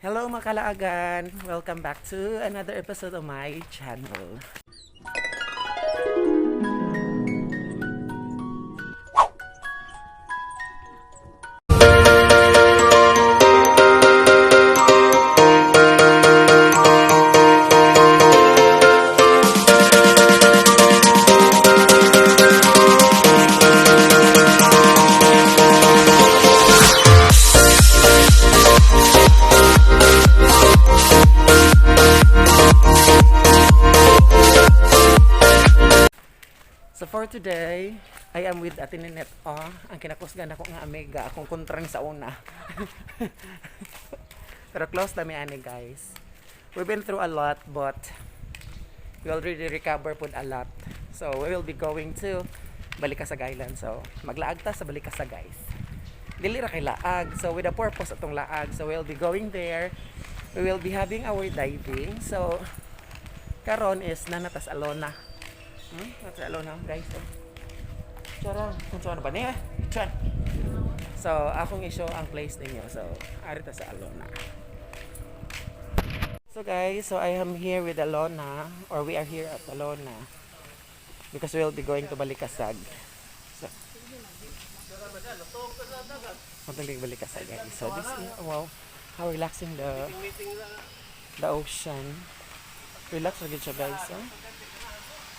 Hello, mga kalaagan! Welcome back to another episode of my channel. So for today, I am with Ate Ninette. Oh, ang kinakusgan ako nga amiga, akong kontrang sa una. Pero close na mi ani, guys. We've been through a lot, but we already recover pud a lot. So we will be going to Balicasag Island. So maglaag ta sa Balicasag, guys. Dili ra kay laag. So with the purpose atong laag. So we'll be going there. We will be having our diving. So karon is naa na ta sa Alona. Nasa Alona, guys. Oh. Chara, kung saan ba niya? Chan. So, akong i-show ang place ninyo. So, ari ta sa Alona. So guys, so I am here with Alona, or we are here at Alona because we will be going to Balicasag. So, Matong Balicasag, guys. So this is, wow, how relaxing the ocean. Relax ra gyud siya, guys. Oh.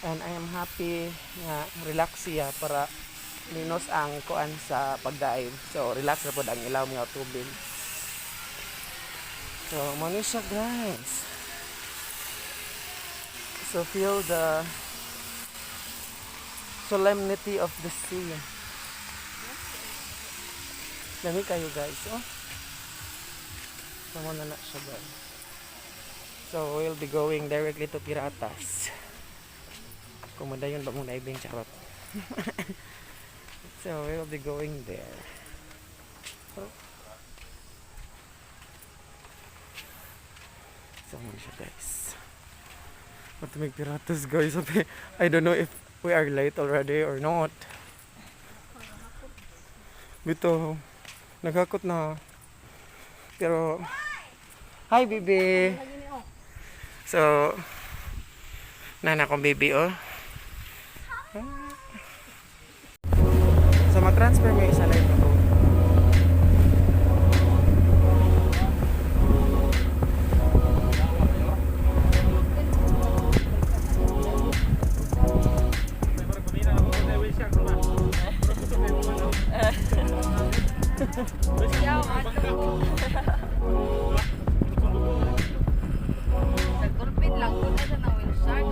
And I am happy nga relax siya para minus ang kuan sa pagdive. So relax ra pod ang ilawom nga tubig. So mo ni siya, guys. So feel the solemnity of the sea. Lami kayo, guys. Oh. So mo na na siya, guys. So we'll be going directly to Piratas. Kung madayon ba mong diving, charot. So we will be going there. Oh. So mo siya, guys. But may Piratas, guys. I don't know if we are late already or not. Bito, naghakot na. Pero, hi, baby! So, nana akong baby, oh. So, mag-transfer mo sa live ko. Nag-dolphin lang ko na siya na whale shark.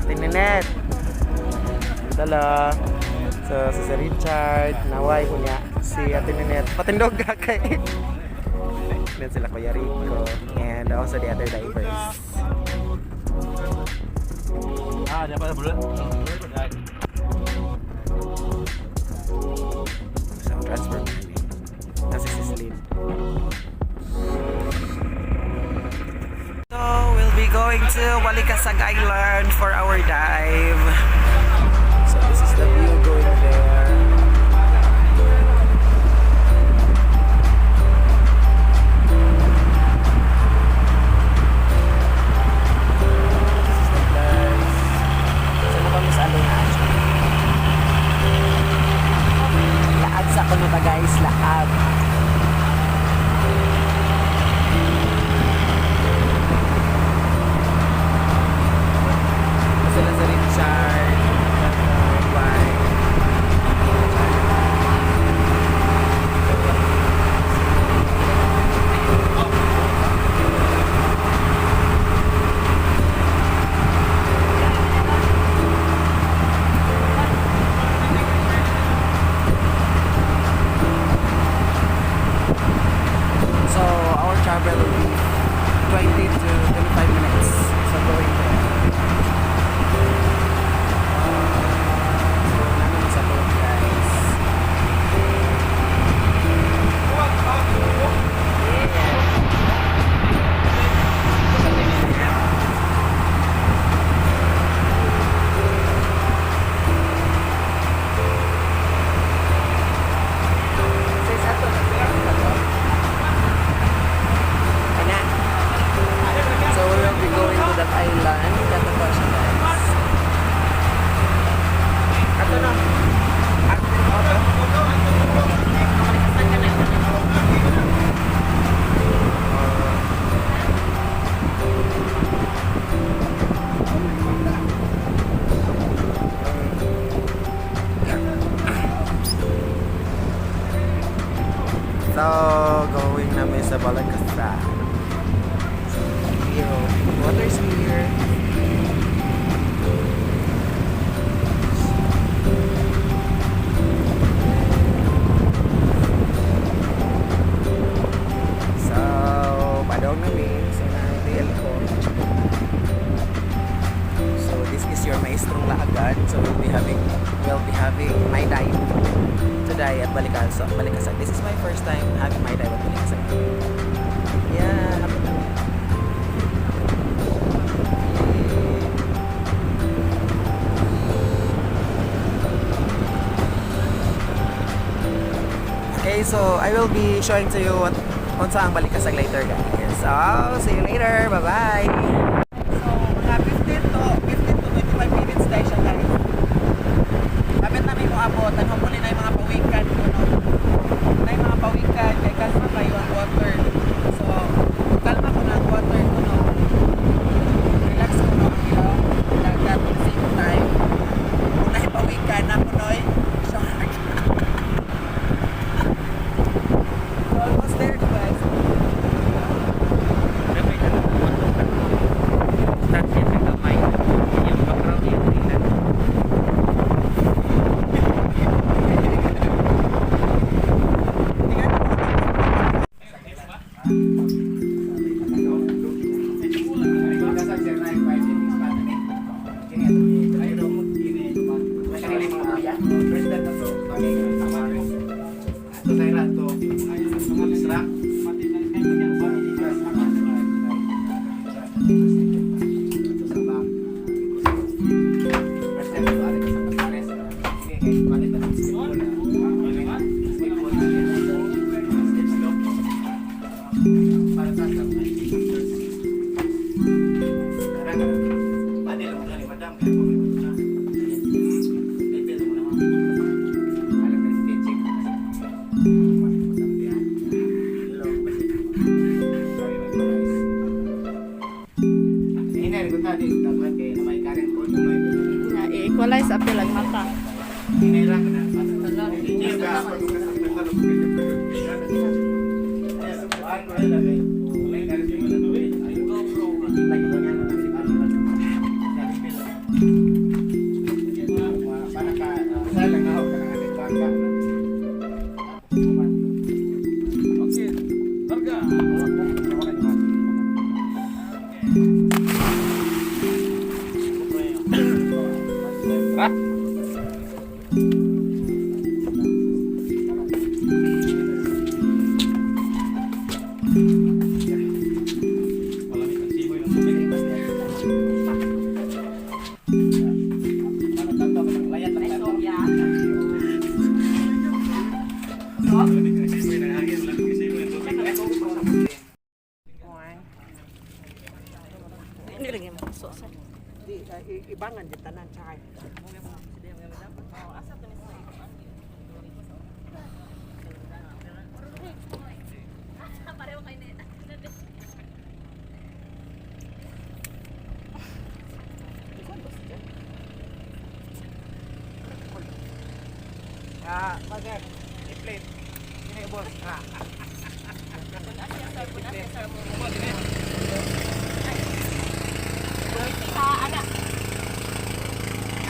Tininet. Dala. So, si Sir Richard, naway ko niya. Si Ate Ninet. Patindog ka kay. Then sila Kuya Rico. And also the other divers. Ah, dapat bulat. So, transfer money. Nasa si Celine. So, we'll be going to Balicasag Island for our dive. So, this is the view going there. This is the place. So, naa kami sa Alona, actually. Laag sa kuno ta, guys, laag. Sila si Richard. Bye. Balicasag. Here, water's here. So, padong namin. So, na-TL ko. So, this is your maestrong laagan. So, we'll be having my dive today at Balicasag. Balicasag. This is my first time having my dive at Balicasag. Yeah, happy na. Okay, so I will be showing to you what unsa ang Balicasag later, guys. So, see you later. Bye-bye. So, mga 15 to 25 minutes tayo siya, guys. Kapit namin mo abot, and hopefully na yung mga pawikan ko, no? Na yung mga pawikan, kay kalma kayo ang water. So, kalma ko na ang water ko, no? Relax ko, no? Ang ilaw, dagat, at the same time. Kung nahipawikan na ko, noy, shark. So, almost there, guys. Start siya sa kamay. Yung background yung tingnan. Tingnan mo. I-equalize apil ang mata. Hindi lagi mo. So, Di, ibangan di tanan tsaka. Ah, mager. I-plate. Ini boss. Ah. Ah, ano,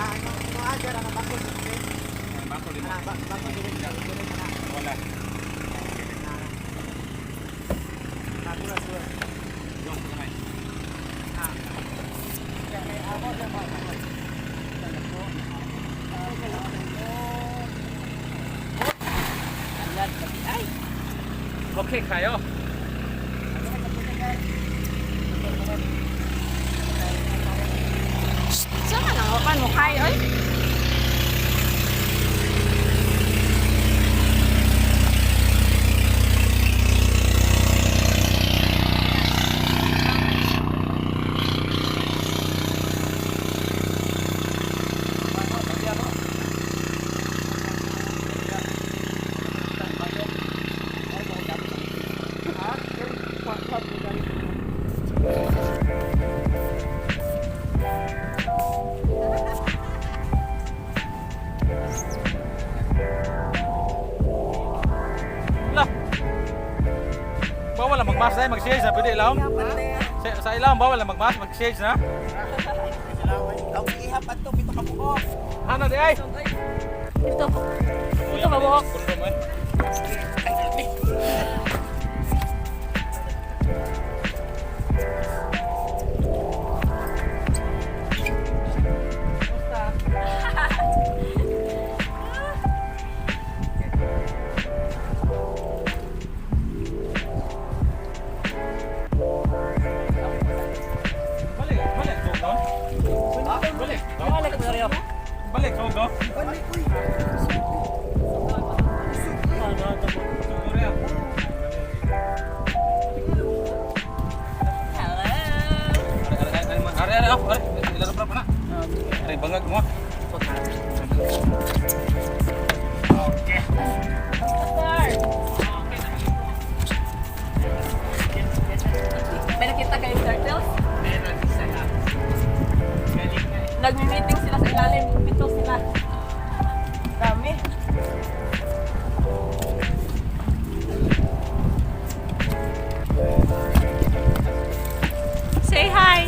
ano, agar ang bakod, okay? Ah, bakod din siya, dili na. Wala. Ah, kulas, kulas. Yung kamay. Ah. Kaya, kaya, ako, ako, ako. Okay kayo. Saan man ang opan mo kay oy? Mag-mask na, mag-shades na. Pwede ilawom. Sa ilawom, bawal na mag-mask, mag-shades na. Ang ihap ato pito ka buok. Ano di ay? Ito. Ito ka buhok. Kondom eh. Balik, balik, go down. Balik, Balik ko rin. balik, go down. Balik uy. Hello. Are, are, are, ilaro pa na. Are, bangag mo. Okay. May nakita kayong turtles? Meron isa lang. Galing na. Nagmi-meeting sila sa ilalim. Pito sila. Dami. Say hi!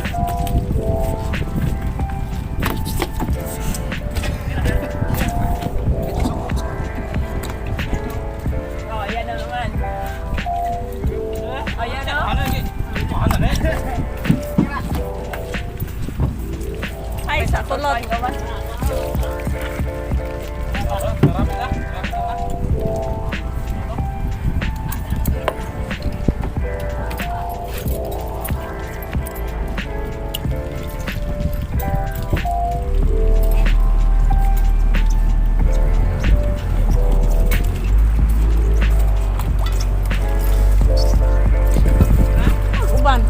Oh, ayan na naman. Ayan na. Ano ni? Ano ni? Hi sa kulot. Marami na. Marami na. Uban.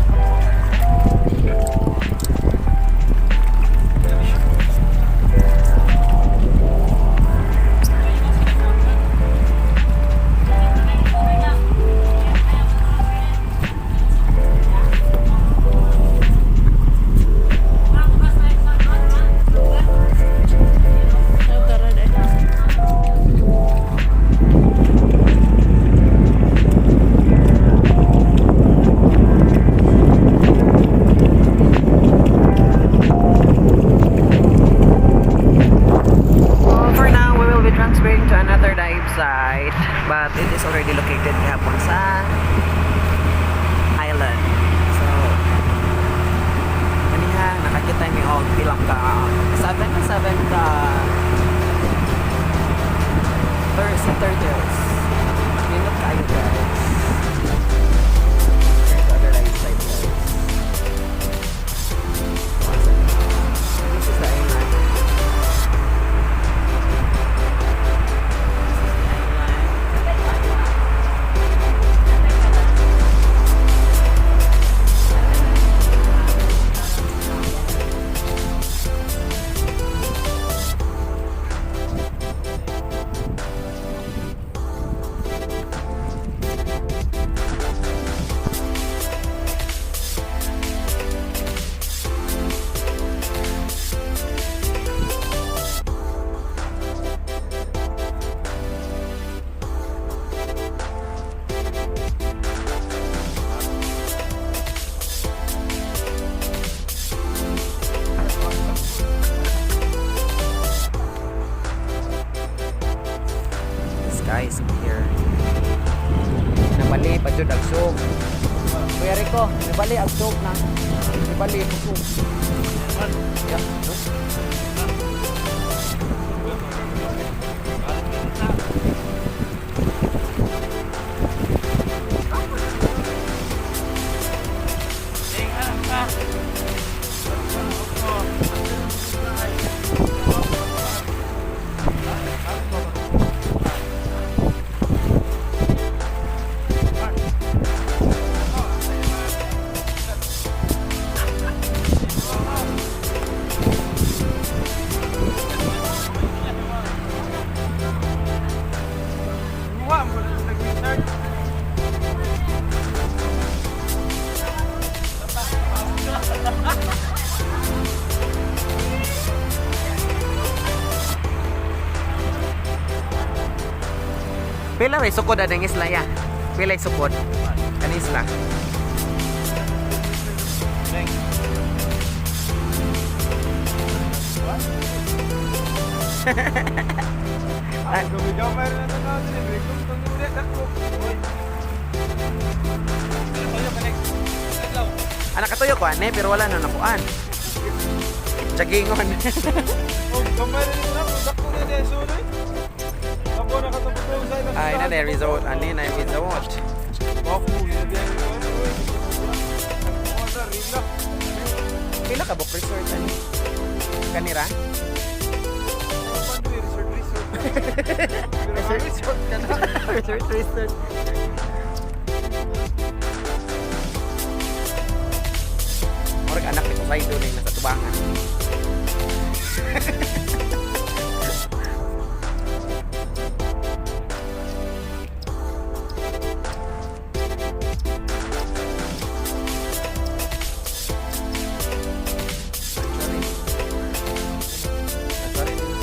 Well, for now, we will be transferring to another dive site, but it is already located gihapon sa island. So, kaniha, nakakita mi og pilang ka 7 na 7 ka sea turtles. Minot kayo, guys. To other dive site, guys. This is the island. The sky is clear. Nabali pa jud ang sug. Kuya Rico, nabali ang sug na. Nabali ang sug. Yeah, no? Wa mo nag-research. Pila may sukod anang isla ya? Pila sukod? Ano isla? Thanks. Anak katuyo ko ane, pero wala na nakuan. Jagingon. Ay, na na resort ani na resort. Pila ka book resort ani? Kanira? Resort resort. Murag anak ni Poseidon na yung nasa tubangan. Sanctuary. Sanctuary din.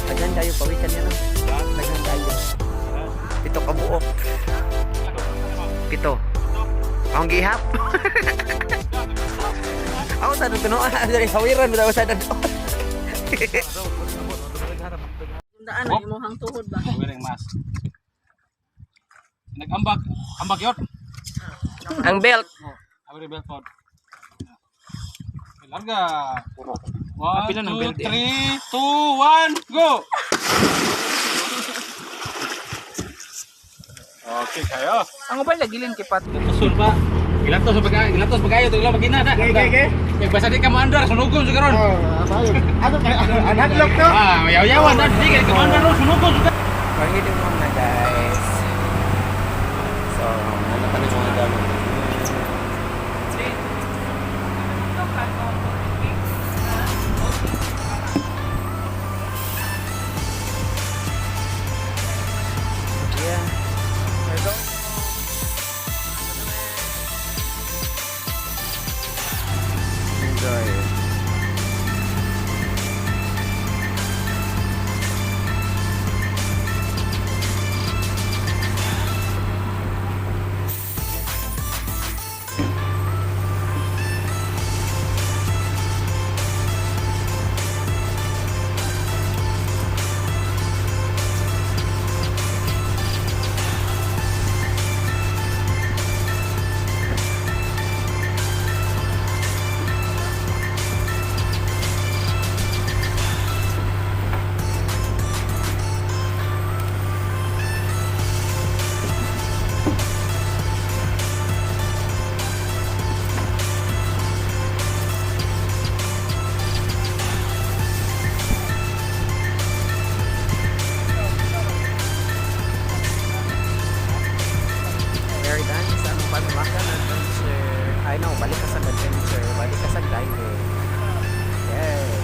Daghan kayo, pawikan niya no. Daghan kayo. 7 ka buok. 7. Akong gihap. Ako sa nung tunoan, dali sawiran bitaw sa dadon. Daan ang imong tuhod ba? Wearing mask. Nag-ambag, ambag yot. Ang belt. Oh, abri belt pod. Larga. 1, Pila ng 2, belt eh? 3, 2, 1, go! Okay, kayo. Ang ubay lagi gilin kay Pat. Tusun pa. Gilantos sa pagkayo, gilantos pagkayo, tigla magina na. Okay, okay, okay. Basta di ka maandar, sunugon sa karon. Oh, ano kay anadlok no? Ah, yaw-yawan na, di ka maandar, sunugon sa We're heading home na, guys. So, ano pa na mga gamit? Yeah. We're going home. Enjoy. Very done sa among Pamilacan adventure. I know, Balicasag adventure, Balicasag diving. Yes.